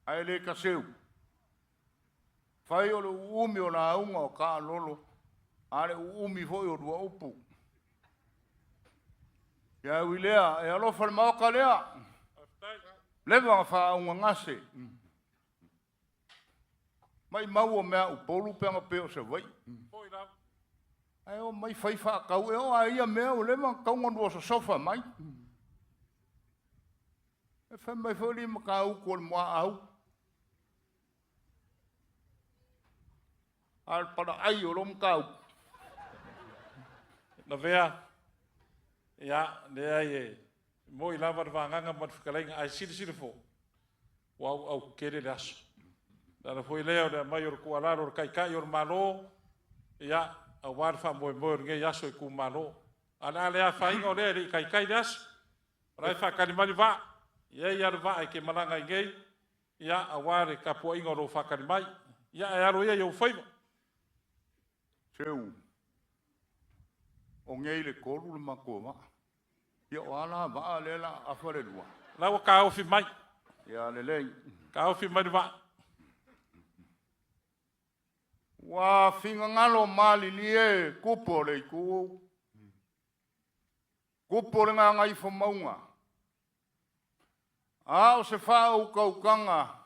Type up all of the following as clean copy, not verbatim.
Ae le taseu. Fai o le uumi o lauga o taalolo, a le uumi foi o lua upu. Ia ui lea, e alofa le maota lea. Leva na faaugagase. Mai mau o mea Upolu pe ana pe o Savaii. Ae o mai fai faatau e o a ia mea ua leva na tau na lua sosofa mai. E fai mai foi le mataupu o le muaau. A o le palaai o lou mataupu. Lavea, ia, leai e moi lava le vagaga ma le fetalaiga, ae silasila foi, ua auau tele le aso. O le ala foi lea o le aumai o le tuualalo a le Taitai o le Malo, ia, aua le faamoemoe o lenei aso i itumalo. Ae o le a le afaina o lea e le i taitai le aso, o la e faatali mai le vaa, e i ai lava le vaa e te malaga ai nei, ia, aua le tapuaiga o lo o faatali mai. Ia, ae alo ia i ou faiva. Seu, o nei le 3 le matou vaa. Ia o a la vaa lea la afa le 2? La ua taofi mai. Ia lelei. Taofi mai le vaa. Ua finagalo malilie tupu o le itu, tupu o le gagaifomauga, a o se faautautaga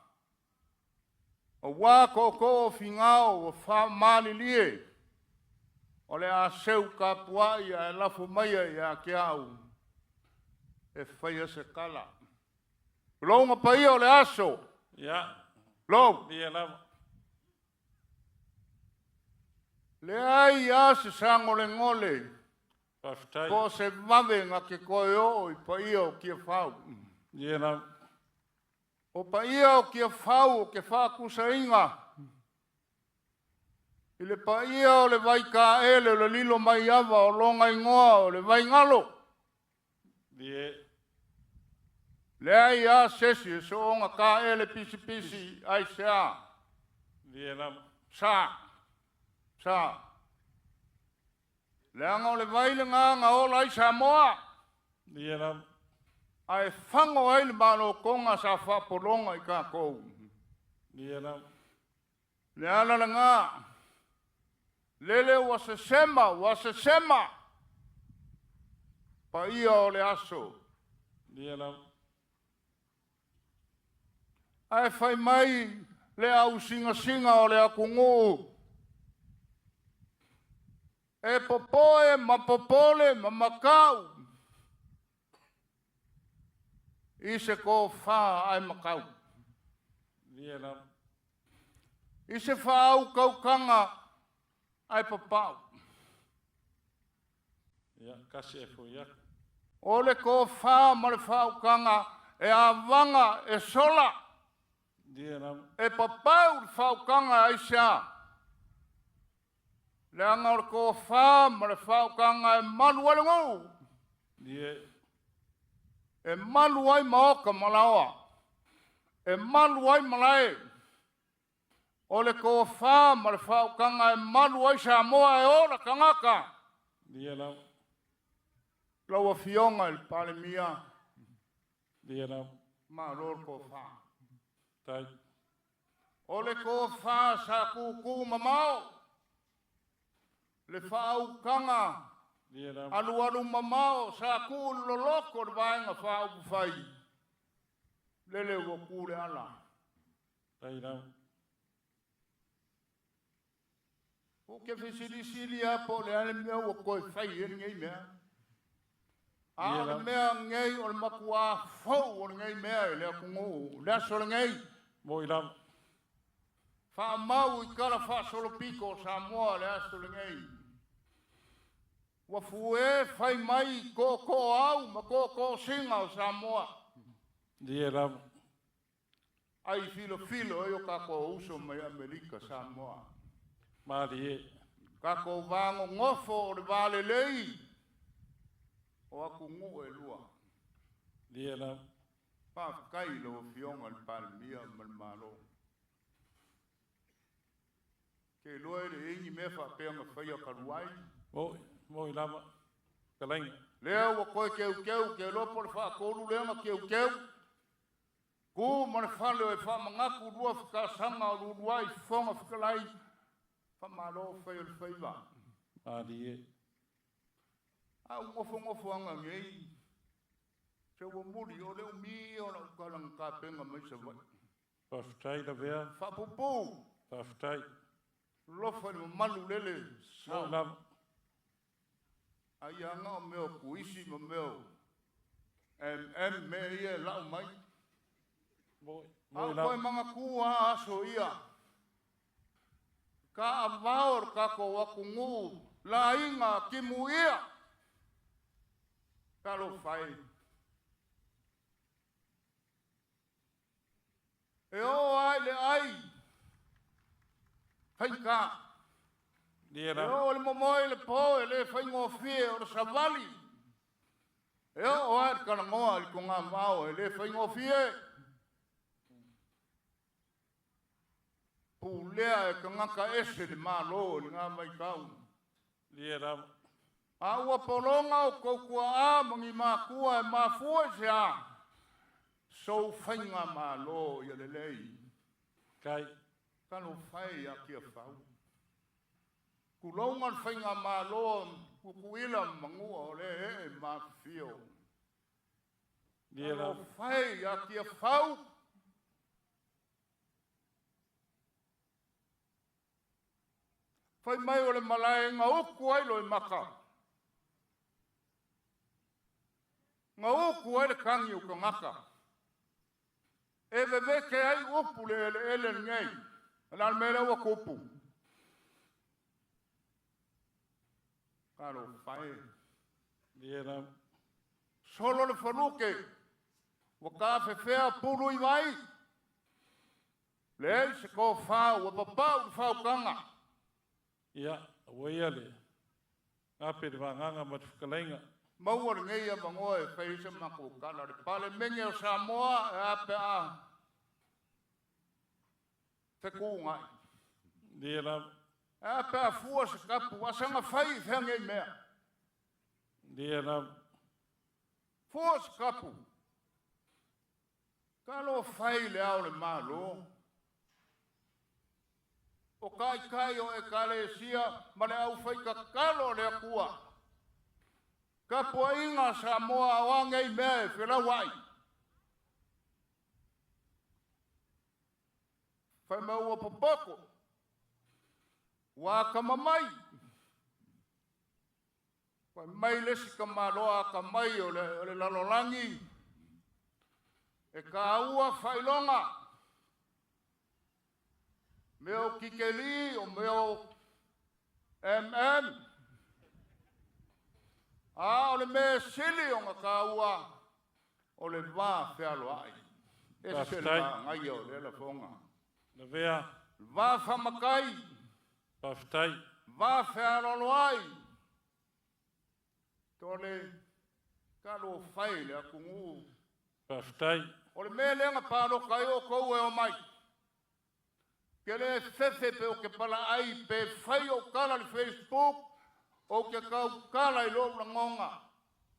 aua tootoo o Finao ua faamalilie o le a seu tapuai ae lafo maia ia te au e faia se tala. Tulouna paia o le aso. Ia. Lou. Ia lava. Leai a se sagolegole. Faafetai. Po o se vave na te toe oo i paia o Tiafau. Ia lava. O paia o Tiafau o ke faatusaina i le paia o le Vaitaele o le lilo mai ava o lona igoa o le Vaigalo. Ie. Leai a se isi e soona taele pisipisi aisea. Ie lava. Sa. Sa. Leaga o le vai lena na ola ai Samoa. Ie lava. Ae fago ai le malotoga sa faapologa i tatou. Ie lava. Le ala lena, lele ua sesema, ua sesema, paia o le aso. Ie lava. Ae fai mai le ausingasinga o le atunuu, e popoe ma popole ma makau i se tofa ae makau. Ie lava. I se faaukautaga ae papau. Ia, kasi e foi atu. O le tofa ma le faautaga e avaga e sola. Ie lava. E papau le faautaga aisea? Leaga o le tofa ma le faautaga e malu ai le nuu. Ie. E malu ai maota ma laoa. E malu ai malae. O le tofa ma le faautaga e malu ai Samoa e ola tagata. Ie lava. Lau Afioga i le Palemia. Ie lava. Malo le tofa. Tai. O le tofa sa tutu mamao, le faautaga Ie lava. alualu mamao sa tuu i le loloto o le Vaega Faaupufai, lele ua tu le ala. Tai lava. Ou te fesilisili lava po o le a le mea ua toe fai ai lenei mea. A o le mea lenei o le matuā fou o lenei mea i le atunuu, le aso lenei. Moi lava. Faamau i tala faasolopito o Samoa le aso lenei. Ua fue fai mai tootooau ma tootoosina o Samoa. Ie lava. Ai filofilo ai o tatou uso mai Amerika Samoa. Malie. Tatou vanonofo o le valelei o atunuu e lua. Ie lava. Faafetai i lau Afioga i le Palemia ma le Malo. Ke iloa e leai ni mea faapea na faia talu ai. Moi, moi lava. Fetalaiga. Lea ua toe teuteu, ke iloa po o le faatolu lea na teuteu. Ku ma le fale o e faamagaku lua fekasaga o luluai Fofoga Fetalai, faamalo fai o le faiva. Malie. A ou nofonofoaga nei, se ua muli o le umi o lau tala na tapena mai Savaii. Faafetai Lavea. Faapuupuu. Faafetai. Lofa i le mamalu lele Mo sao. lava. Ai aga o mea o kuisi ma mea o MM mea ia e lau mai. Mo A mo ou toe lava. manatua lava aso ia. Ka avao o le tatou atunuu laiga timuia. Talofa e. E oo lava i le ai faigata. Lie E lava. oo i le momoe i le po e le faigofie o le savali. E oo lava i le talanoa i le togavao e le faigofie. Pulea e tagata ese le Malo i lena vaitau. Lie lava. A ua pologa o tou tuaa ma ni makua e mafua i se a? Sou faiga malo ia lelei. Kai. Talofa e ia Tiafau. Tulouna le faiga malo Tutuila ma Manua o lea ee ma afifio. Lie lava. Talofa e ia Tiafau. Fai mai o le malae gauku ai Loimata. Gauku ai le tagi o tagata. E vevete ai upu le eleele lenei. O le a le mea lea ua tupu? Talofa e. Lie lava. Solo le faluke. Ua tafefea pulu i vai. Leai se tofa ua papau le faautaga. Ia, ua ia le gape le vagaga ma le fetalaiga. Maua lenei avanoa e fai ai se matou tala. Le Palemene o Samoa e a pe a fetuunai. Lie lava. E a pe a fua se tapu, a saga fai i fea nei mea. Lie lava. Fua se tapu. Talofa i le Ao o le Malo. O taitai o Ekalesia ma le aufaitatalo a le Atua. Tapuaiga a Samoa o a nei mea e felauai. Fai mai ua popoto, ua atamamai. Fai mai le isi tamaloa atamai o le lalolagi, e taua faailoga, mea o tikeli, o mea o MM. A o le mea e sili ona taua, o le va fealoai. Ese le Faafetai. manaia o lea lafoga. Lavea. Va faamatai. Faafetai. Va fealoaloai. Tole, talofa e le atunuu. Faafetai. O le mea lea na palota ai outou e omai. Ke le fefe pe o ke palaai pe fai o tala i le Facebook, ou te tautala i lou lagoga.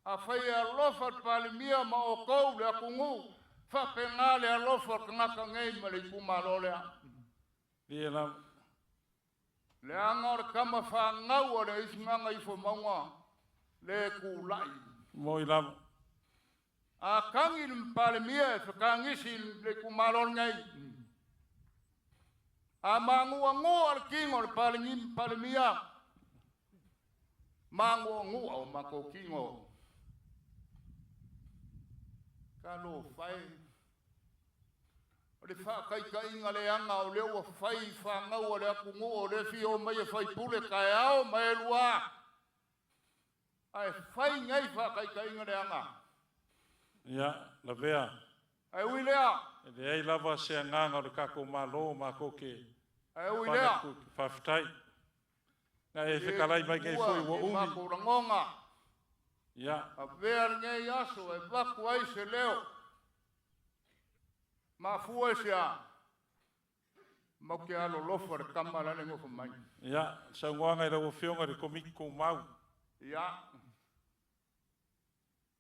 Afai e alofa le Palemia ma outou le atunuu, faapena le alofa o le tagata nei ma le itumalo lea. Lie lava. Leaga o le tama fanau a le Aifogagaifomauga le tulai. Moi lava. A tagi le Palemia e fetagisi i le itumalo lenei. A maguagua le tino o le Palemia, maguagua o matou tino. Talofa e. O le faataitaiga leaga o lea ua fai fanau a le atunuu o lea e fia omai e faipule taeao ma e lua. Ae fai nei faataitaiga leaga. Ia, Lavea. Ae ui lea. E leai lava se agaga o le tatou Malo matou te Ae ui lea. Faafetai. Na e fetalai mai nei foi ua umi. Matou lagoga. Ia. Avea lenei aso e vaku ai se leo. Mafua e se a. Mau ke alolofa le tama la le nofo mai. Ia, saunoaga i lau Afioga i le Komiti Tumau. Ia.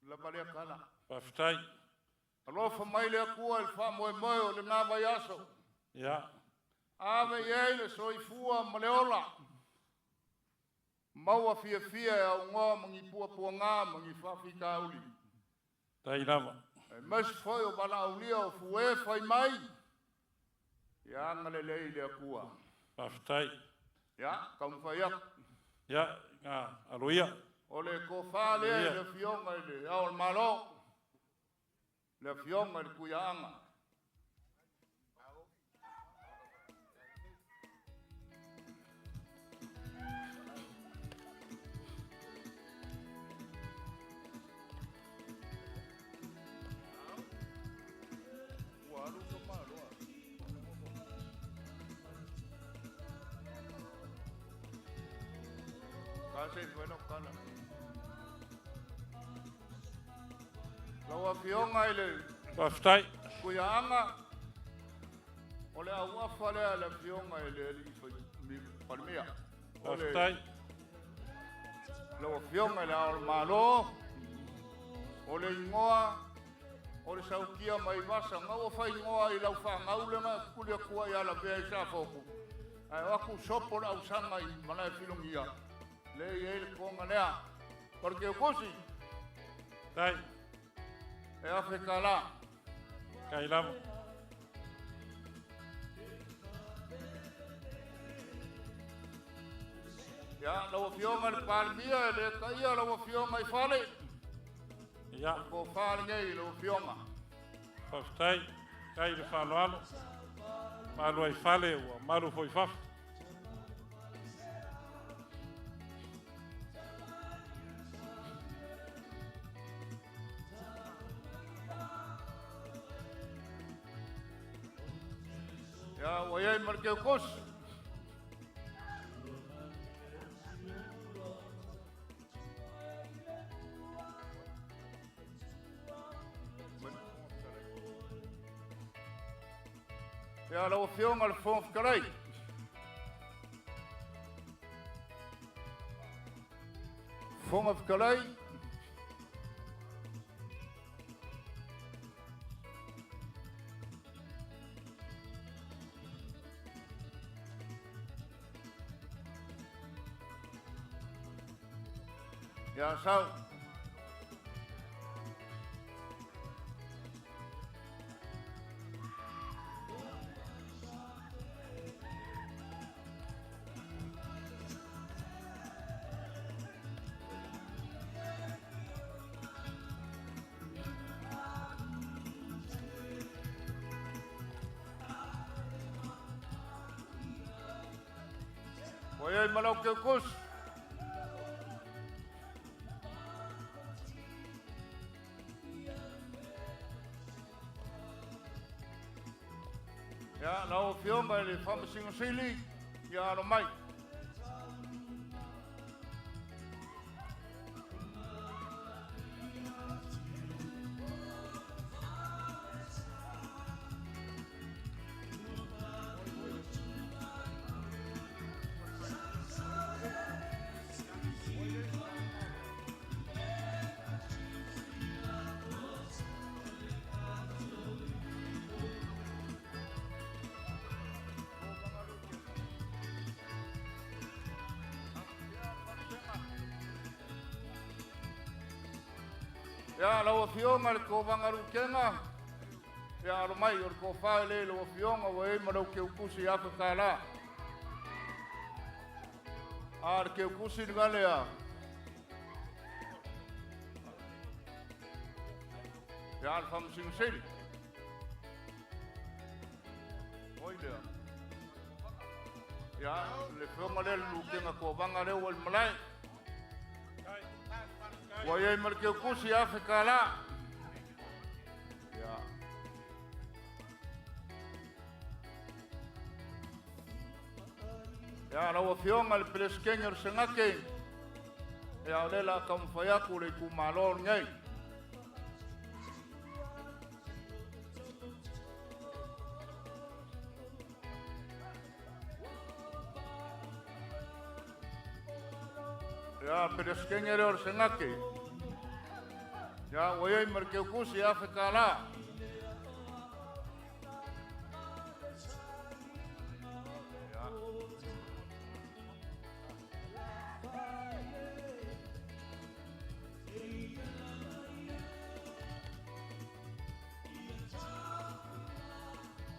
Lava lea tala. Faafetai. Alofa mai le Atua i le faamoemoe o lena vaiaso. Ia. Ave i ai le soifua ma le ola. Maua fiafia e augoa ma ni puapuaga ma ni faafitauli. Tai lava. Aemaise foi o valaaulia o fue fai mai. Ia agalelei le Atua. Faafetai. Ia, taumafai atu. Ia, ga aloia. O le tofa lea i le Afioga i le Ao o le Malo, le Afioga i le Tuiaaga. Ua alu ka malo a. Ka se fai lau tala. Lau Afioga i le Faafetai. Tuiaaga, o le auafa lea a le Afioga i le Alii Palemia. O le Faafetai. Lau Afioga i le Ao o le Malo, o le igoa o le sautia mai vasa, na ua faaigoa i lau fanau lena e tuli atua ia lavea i Safotu. Ae o atu sopo le ausaga i malae filogia, le i ai le toga lea. O le keukusi, Tai. e afe tala. Kai lava. Ia, lau Afioga i le Palemia, e le taia lau Afioga i fale. Ia. Tofa lenei lau Afioga. Faafetai. Kai le faaaloalo. Malu ai fale ua malu foi fafo. Ia, ua i ai ma le keukusi. Ia, lau Afioga i le Fofoga Fetalai. Fofoga Fetalai, ia sau. Ua i ai ma lau keukusi. Ia, lau Afioga i le Faamasino Sili, ia alo mai. Ia, lau Afioga i le Kovaga Lukega, ia alo mai, o le tofa e le lau Afioga ua i ai ma lau keukusi afe tala. A le keukusi le lea. Ia, le Faamasino Sili. Oi lea. Ia, le Afioga lea le Lukega Kovaga lea ua i le malae. Ua i ai ma le keukusi afe tala. Ia. Ia, lau Afioga i le Peresetene o le Senate, ia o lea o le a taumafai atu le itumalo lenei. Ia, Peresetene lea o le Senate. Ia, ua i ai ma le keukusi afe tala.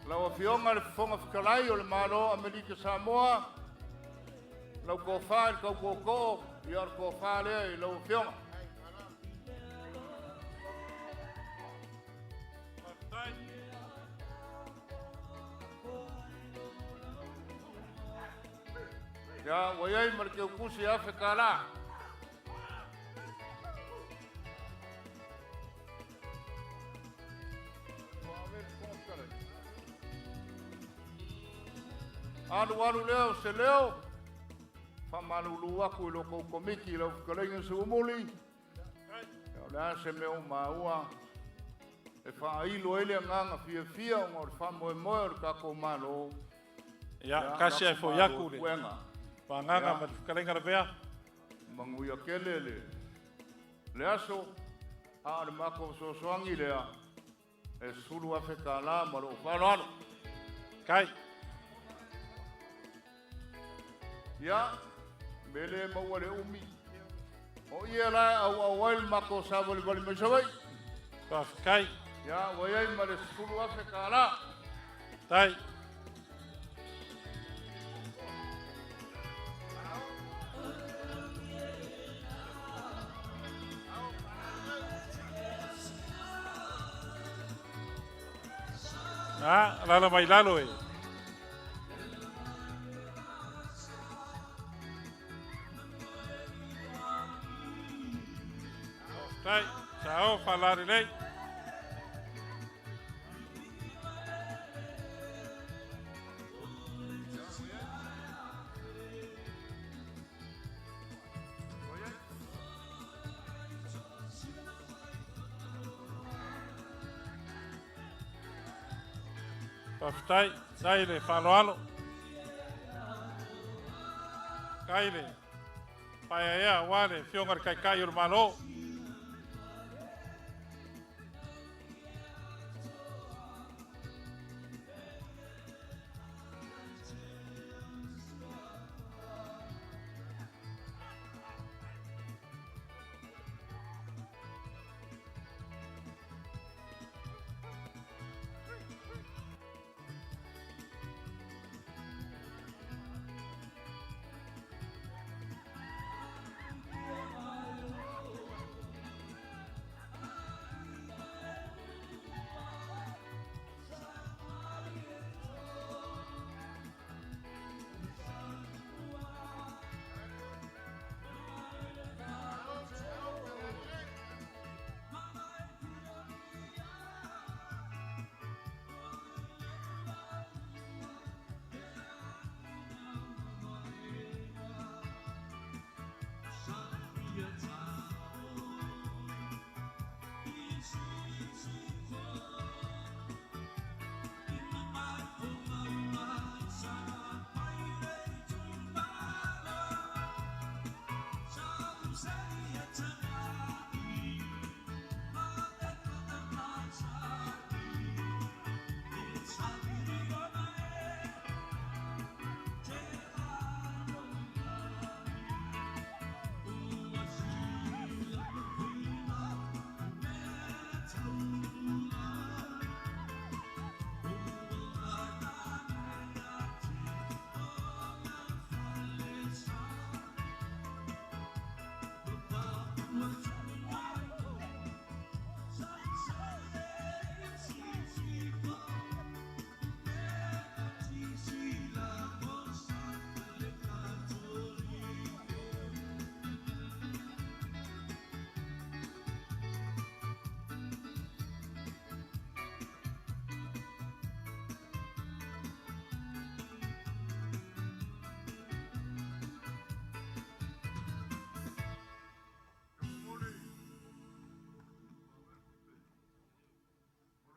Lau Afioga i le Fofoga Fetalai o le Malo o Amerika Samoa, lau tofa i le tau tootoo, ia o le tofa lea i lau Afioga. Ia, ua i ai ma le teutusi $1,000. Alu alu lea o se leo, faamalulu atu i lo tou komiti i lau fetalaiga Seuamuli, o le a se mea o maua e faailo ai le agaga fiafia ona o le faamoemoe o le tatou Malo. Ia, kasi ae foi atu le pagaga ma le fetalaiga Lavea. Manuia tele le aso, a o le matou fesoasoani lea, e $10,000 ma lou faaaloalo. Kai. Ia, me le maua le umi. O ia la e auau ai le matou savalivali mai Savaii. Faafetai. Ia, ua i ai ma le $10,000. Tai. A, lala mai lalo e. Faafetai, sao faalalelei. Faafetai, tai le faaaloalo. Tai le paeaea aua le Afioga i le Taitai o le Malo.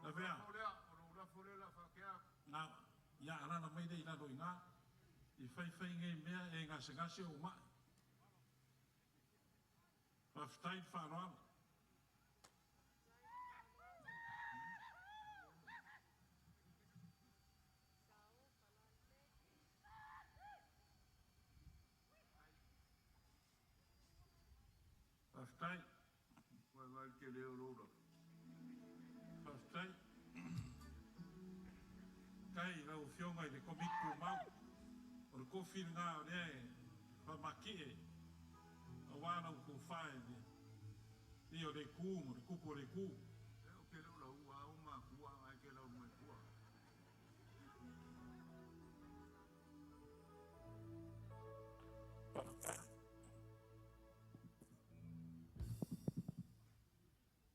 Lavea. Na, ia alala mai le i lalo i ina. I faifai nei mea e gasegase o mai. Faafetai le faaaloalo. Faafetai. Faafetai. Faafetai i lau Afioga i le Komiti Tumau, o le kofi lena o lea e faamatie aua lau tofa i le paia o le Itu ma le tupu o le Itu.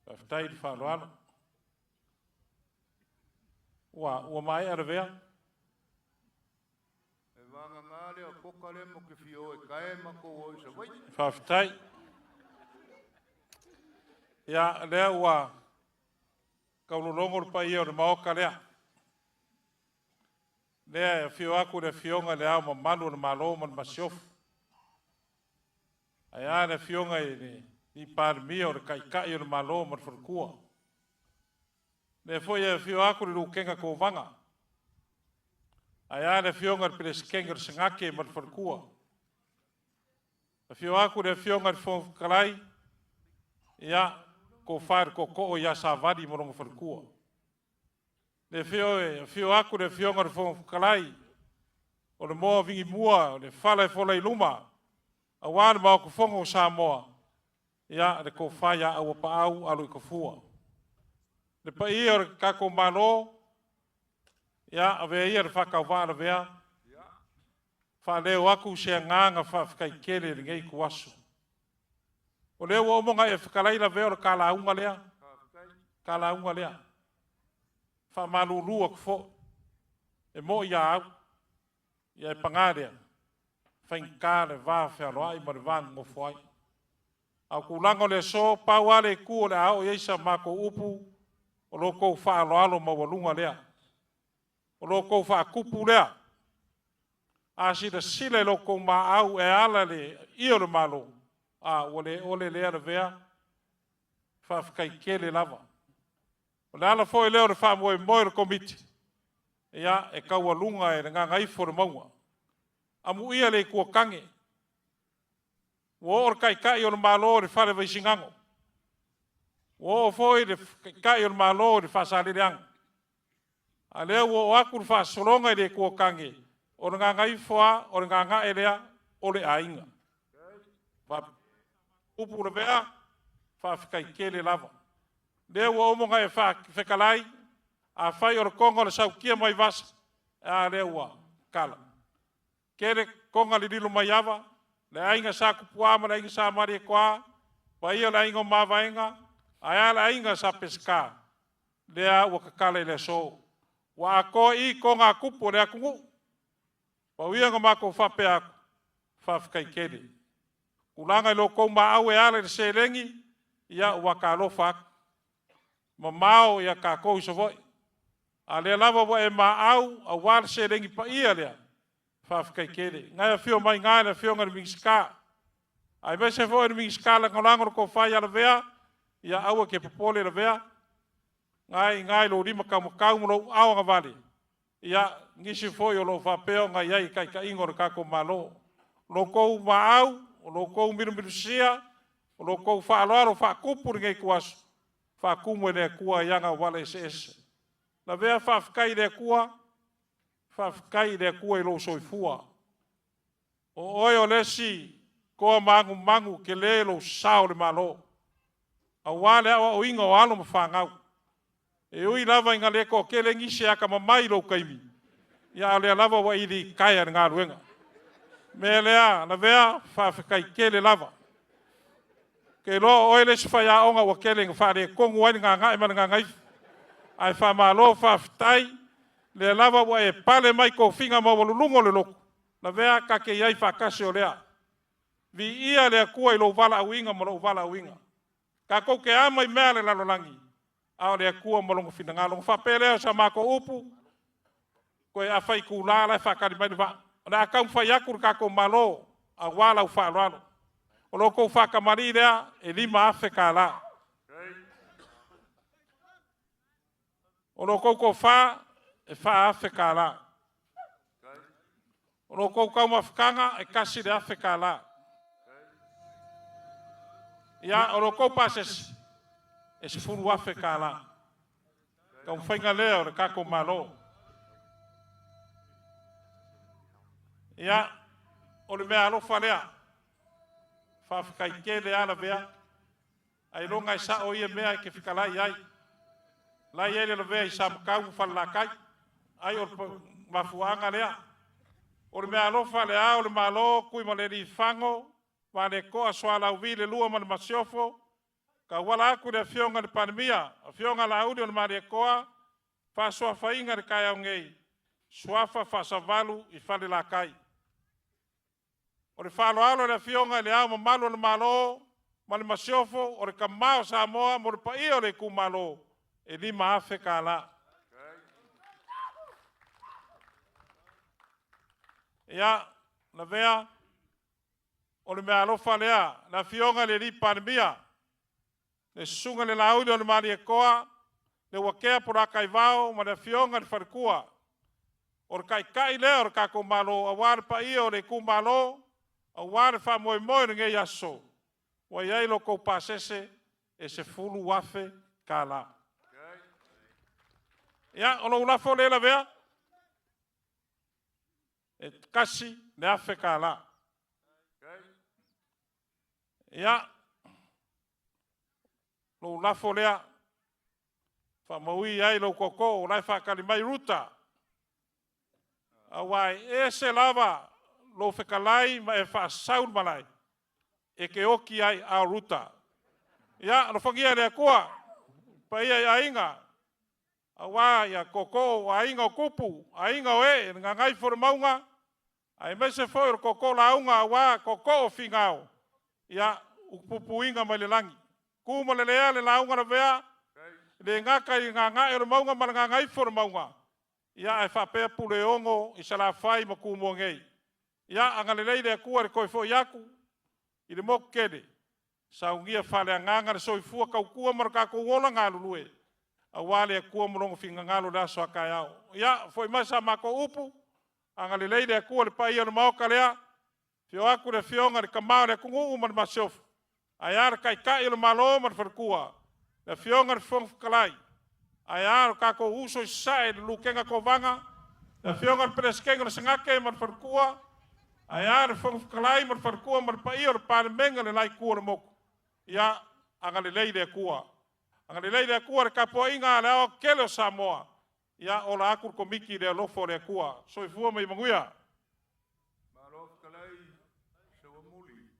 Faafetai i le faaaloalo. Ua ua maea le vea. E vagana lea koka lea mo ke fia o e kae matou o i Savaii. Faafetai. Ia, lea ua taulologo le paia o le Maota lea. Lea e afio atu le Afioga i Le Ao Mamalu o le Malo ma le Masiofo. Ae a le Afioga i le Palemia o le Taitai o le Malo ma le Faletua. Lea foi e afio atu le Lutena Kovana, ae a le Afioga i le Peresetene o le Senate ma le Faletua. Afio atu le Afioga i le Fofoga Fetalai, ia, tofa i le Tootoo ia Savali ma lona faletua. Le afio atu le Afioga i le Fofoga Fetalai o le moa vinimua o le fala e fola i luma aua le Maota Fono o Samoa, ia, le tofa ia Auapaau Aloitafua. Le paia o le tatou Malo, ia, avea ia le faatauvaa lavea, faaleo atu se agaga faafetai tele i lenei ituaso. O lea ua uma ona e fetalai Lavea o le ta lauga lea, ta lauga lea. Faamalulu atu foi, e moi lava au, ae paga lea, e faigata le va fealoai ma le va nonofo ai. A o tulaga o le aso, pau lava le itu o le a oo i ai sa matou upu, o lo outou faaaloalo maualuga lea, o lo outou faatupu lea. A silasila i lo outou maau e ala i le paia o le Malo, a ua le ole lea Lavea, faafetai tele lava. O le ala foi lea o le faamoemoe o le Komiti, ia, e taualuga e le gagaifo o le mauga. Amuia le Itu o tane, ua oo le Taitai o le Malo i le fale o Vaisigano, ua oo foi le Taitai o le Malo i le Faasaleleaga, a o lea ua oo atu le faasologa i le Itu o tane, o le gagaifo lava, o le gaga'e lea, o le aiga. Upu Lavea, faafetai tele lava. Lea ua uma ona e fetalai, afai o le toga o le Sautia mai Vasa, a lea ua tala. Tele toga lililo maiava, le aiga Sa Tupua ma le aiga Sa Malietoa, paia o le aiga o Mavaega, ae a le aiga Sa Peseta, lea ua tatala i le aso. Ua atoa i i toga a tupu o le atunuu. Pau ia ona matou faapea atu, faafetai tele. O tulaga i lo outou maau e ala i le seleni, ia ua ta alofa atu, mamao tatou i Savaii, a o lea lava ua e maau aua le seleni paia lea, faafetai tele. O lena e afio mai i ina le Afioga i le Minisita, aemaise foi o le Minisita Lagolago le Tofa ia Lavea, ia aua e te popole Lavea, o lena e i ina i lou lima taumatau ma lou aaoagavale nisi foi o lo o faapea ona i ai i le taitaiga o le tatou Malo. O lo outou maau, o lo outou milomilosia, o lo outou faaaloalo faatupu lenei ituaso, faatumu e le Atua i ana auala eseese. Lavea, faafetai i le Atua, faafetai i le Atua i lou soifua. O oe o le isi toa manumanu tele lou sao i le Malo, aua le aoaoina o alo ma fanau. E ui lava ina le toatele nisi e atamamai i lou taimi, a o lea lava ua e litaea i le galuega. O le mea lea Lavea, faafetai tele lava. Ou te iloa o oe le isi faiaoga ua tele ina faaletonu ai le gaga'e ma le gagaifo, ae faamalo faafetai, o lea lava ua e pale mai i tofiga maualuluga o le lotu, Lavea, ta te i ai faatasi o lea. Viia le Atua i lou valaauina ma lou valaauina. Tatou te ama i mea a le lalolagi, a o le Atua ma Lona finagalo. Ona faapea lea o sa matou upu, toe afa itula o la e faatali mai le vaa. O le a taumafai atu le tatou Malo aua lau faaaloalo. O lo outou faatamalii lea e $5,000. O lo outou tofa e $4,000. O lo outou taumafataga e $1,000. Ia, o lo outou pasese e $10,000. Taumafaiga lea o le tatou Malo. Ia, o le mea alofa lea, faafetai tele lava Lavea, ailoga e sao ia mea e te fetalai ai. La e i ai le Lavea i Samatau ma Falelatai, ai o le mafuaaga lea. O le mea alofa le Ao o le Malo, Tuimalealiifano Vaaletoa Sualauvi II ma le Masiofo, tauala atu i le Afioga i le Palemia, Afioga Laauli o le Malietoa, faasuafaina i le taeao nei, Suafa Faasavalu i Falelatai. O le faaaloalo i le Afioga i le Ao Mamalu o le Malo ma le Masiofo, o le Tama o Samoa mo le paia o le itumalo, e $5,000. Ia, Lavea, o le meaalofa lea a le Afioga i le Palemia, le Susuga i le Laauli o le Malietoa, Leuatea Polataivao ma le Afioga i le Faletua, o le Taitai lea o le tatou Malo aua le paia o le itumalo, aua le faamoemoe o lenei aso, ua i ai la outou pasese e $10,000. Ia, o lou lafo lea Lavea, e $1,000. Ia, lou lafo lea, faamaui ai lou tootoo o la e faatali mai Ruta, aua e ese lava lou fetalai ma e faasau le malae, e te oti ai i aao o Ruta. Ia alofagia e le Atua le paia i aiga, aua tootoo o aiga o tupu, aiga o ee, le Gagaifomauga aemaise foi o le tootoo lauga aua tootoo o Finao, ia utupupuina mai le lagi. Tu ma le lea le lauga Lavea, e le gata i le Gagaemauga ma le Gagaifolemauga, ia ae faapea Puleono i Salafai ma Tumua nei. Ia agalelei le Atua i le toe foi atu i le motu tele, saunia faaleagaga le soifua tautua ma lo tatou ola galulue aua le Atua ma Lona finagalo i le aso a taeao. Ia, foi mai sa matou upu, agalelei le Atua i le paia o le Maota lea, afio atu le Afioga i le Tama o le atunuu ma le Masiofo, ae a le Taitai o le Malo ma le faletua, le Afioga i le Fofoga Fetalai, ae a lo tatou uso i Sasae le Lutena Kovana, le Afioga i le Peresetene o le Senate ma le faletua, ae a le Fofoga Fetalai ma le faletua ma le paia o le Palemene o le la Itu o le Motu. Ia agalelei le Atua. Agalelei le Atua i le tapuaiga a le aoaotetele o Samoa. Ia ola atu le Komiti i le alofa o le Atua. Soifua ma ia manuia. Malo fetalai Seuamuli.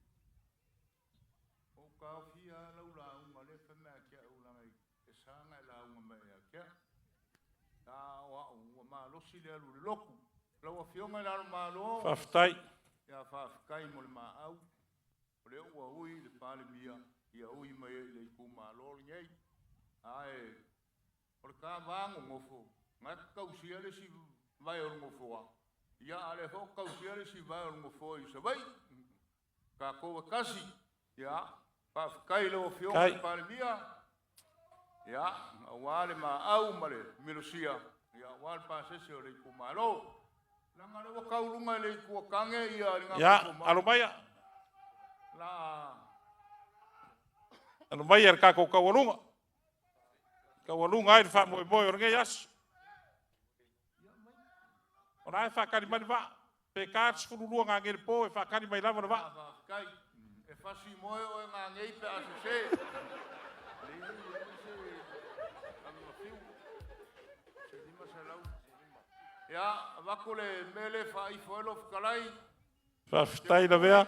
Ua ou taofia lava lau lauga lea e fai mai ia te au leaga e sa ona e lauga mai ia te au. A o au ua malosi le alu i le lotu. Lau Afioga i Le Ao o le Malo, Faafetai. Ia faafetai mo le maau, o lea ua ui le Palemia ia ui mai ai i le itumalo lenei. Ae o le ta va nonofo, na e te tausia le isi vae o le nofoa, ia a o lea foi ou te tausia le isi vae o le nofoa i Savaii. Tatou e tasi. Ia, faafetai i lau Afioga i le Palemia, ia, aua le maau ma le minosia, ia, aua le pasese o le itumalo. Leaga o lea ua tau i luga e le Itu a Tane le Ia, Gagaifomauga. alo maia. La Alo maia le tatou taualuga. Taualuga ai le faamoemoe o lenei aso. O la e faatali mai le vaa. Pe ta le 12 nanei i le po e faatali mai lava le vaa. Faafetai. E fasi moe oe nanei pe a sese. Leai se anu fiu. Se 500. Ia, avatu le mea lea e faaifo ai lou fetalai. Faafetai Lavea.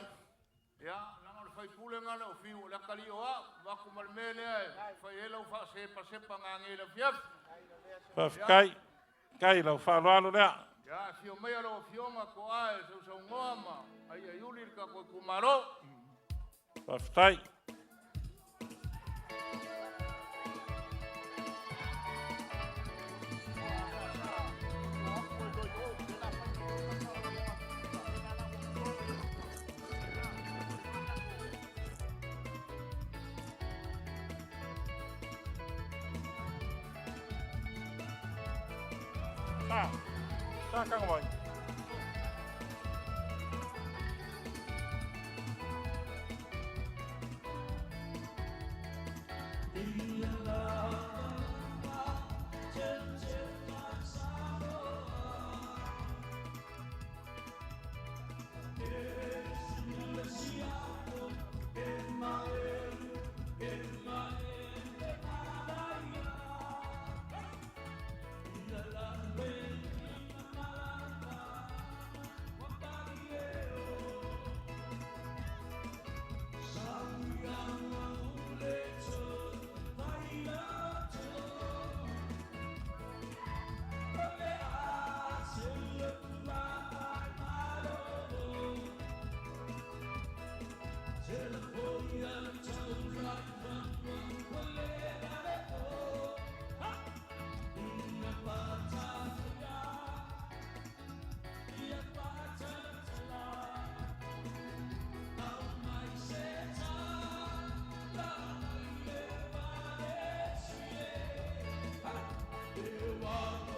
Ia, leaga o le faipule lena o Fiu, o le atalii o au. Avatu ma le mea lea e fai ai lau faasepasepa nanei i le afiafi. Faafetai. Faafetai lau faaaloalo lea. Ia, afio maia lau Afioga Toa e sausaunoa ma aiaiuli le tatou itumalo. Faafetai. Sa, sa kanga mai. Ua